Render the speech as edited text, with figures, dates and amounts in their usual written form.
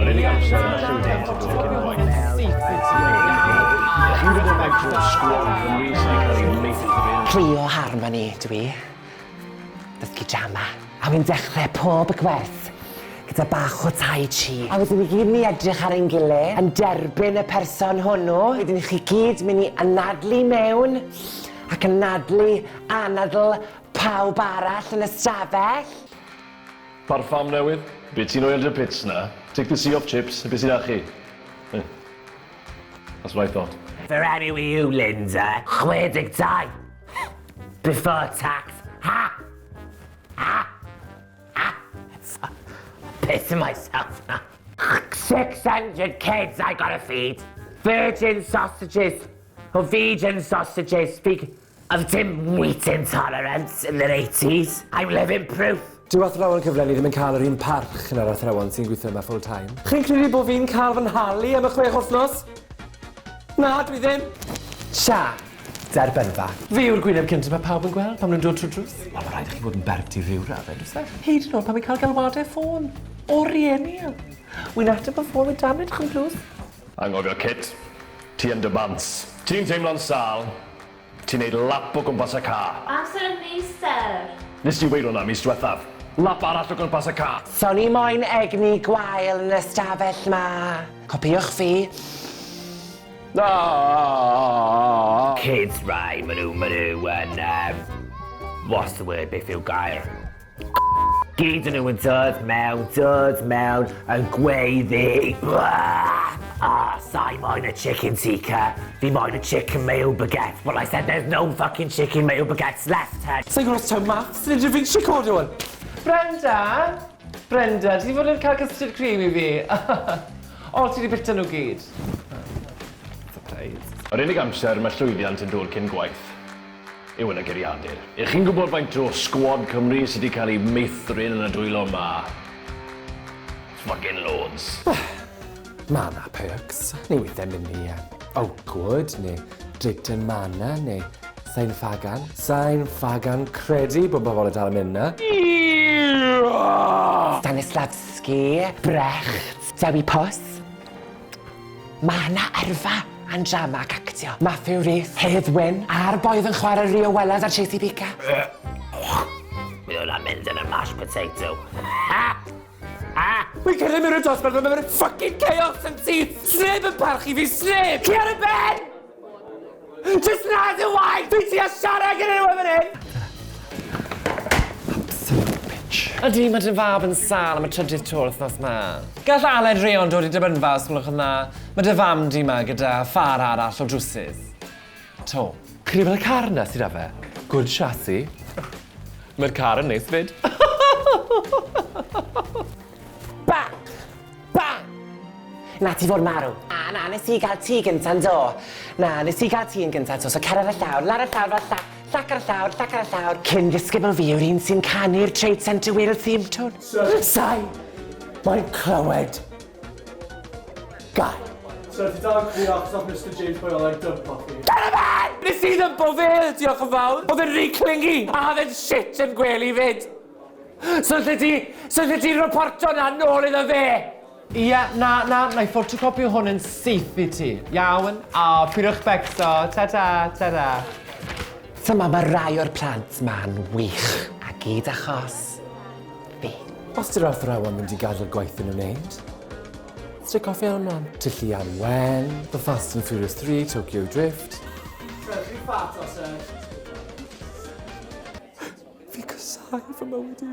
Yr unig amser mae llwyddiant yn dod cyn gwaith. Chi'n gwybod faint o sgwad Cymru sydd wedi cael ei meithrin? Clio Harmony dwi. Dysgu drama. A wi'n dechrau pob gwers gyda bach o tai chi. A wedyn ni gyd ni edrych ar ein gilydd, yn derbyn y person hwnnw. Wedyn chi gyd mynd i anadlu mewn ac anadlu anadl pawb arall yn y stafell. Parfum newydd? Be ti'n rhoi ar dy pits na? Take the sea off chips, be sy'n chi? Eh. That's what I thought. For enw i yw Linda, 62. Before tax. Ha! Ha! Ha! I'm pissing myself now. 600 kids I gotta feed. Virgin sausages. Or vegan sausages. Speak of dim wheat intolerance in the 80s. I'm living proof. Dyw athrawon cyflenni ddim yn cael yr un parch na'r athrawon sy'n gweithio yma full time. Chi'n credu bod fi'n cael fy nhalu am y chwech wythnos? Na, dwi ddim. Sia, derbynfa. Fi yw'r gwyneb cyntaf mae pawb yn gweld pan maen nhw'n dod trwy drws. Wel, mae rhaid i chi fod yn bert i ryw raddau, does e? Hyd yn oed pan fi'n cael galwadau ffôn. O rieni. Wy'n ateb y ffôn, wy'n dal yn edrych yn drws. Anghofio Kit, ti yn dy bants. Ti'n teimlo'n sâl, ti'n neud lap o gwmpas y ca. Amser y meistr! Nes ti weud hwnna mis diwethaf. Lap arall o gwmpas y ca. So ni moyn egni gwael yn y stafell ma. Copïwch fi. Kids rai, ma nhw, ma nhw yn, um, what's the word, beth yw gair? Gyd yn nhw yn dod mewn, dod mewn, yn gweiddi. Ah, sai moyn a chicken tikka. Fi moyn a chicken mayo baguette. Well, I said there's no fucking chicken mayo baguettes left, Ted. Sa'n gwybod os taw maths neu Da Vinci Code yw hwn. Brenda! Brenda, ti 'di fod yn cael custard cream i fi? O, ti 'di bita nhw gyd. Surprise. Yr unig amser mae llwyddiant yn dod cyn gwaith yw yn y geiriadur. Ych chi'n gwybod faint o sgwad Cymru sydd wedi cael ei meithrin yn y dwylo 'ma? Fucking loads. Mae 'na perks. Ni weithiau mynd i Oakwood neu Drayton Manor neu Sain Ffagan. Sain Ffagan credu bod bobl yn dal yn mynd 'na. Stanislavski, Brecht, Dewi Pws. Mae 'na yrfa yn drama ac actio. Matthew Rhys, Hedd Wyn, a'r boi oedd yn chwarae Rio Wellers ar Tracy Beaker. Bydd hwnna'n mynd yn y mashed potato. Ha! Ha! Wi'n cyrraedd mewn i'r dosbarth a mae'n fucking chaos yn syth! Sneb yn parchu fi, sneb! Ci ar y ben! Just na dy waith! Fi ti a siarad gyda nhw fan hyn! Absolute bitch. Ydy, mae dy fab yn sâl am y trydydd tro wythnos 'ma. Gall Aled Rheon dod i derbynfa os gwelwch yn dda. Mae dy fam di 'ma gyda phâr arall o drwsus. To. Credu bod y car 'na sydd 'da fe. Good chassis. Mae'r car yn neis 'fyd. Bang! Bang! Na, ti fod marw. Na, na, nes i gael ti gynta, do. Na, nes i gael ti yn gynta, do. So cer ar y llawr, lan y llawr fel llac, llac ar y llawr, llac ar y llawr. Cyn disgybl fi yw'r un sy'n canu'r Trade Centre Wales theme tune. Sai! Mae'n clywed. Guy. So ti dal yn crio achos nath Mister James Bioleg dympo chi? Cer y ben! Nes i ddympo fe, diolch yn fawr. Oedd e'n rhy clingy, a oedd e'n shit yn gwely 'fyd. So lle ti, so lle ti reporto na nôl iddo fe? Ie, na, na, na i ffotocopio hwn yn syth i ti. Iawn? O, pidwch becso. Ta-ta, ta-ta. Dyma mae rai o'r plant ma'n wych, a gyd achos fi. Os di'r athrawon mynd i gadael gwaith i nhw wneud, stick off iawn man. Tylluan Wen, The Fast and Furious 3, Tokyo Drift. Sir, chi'n ffat o, sir. Fi casau fy mywyd i.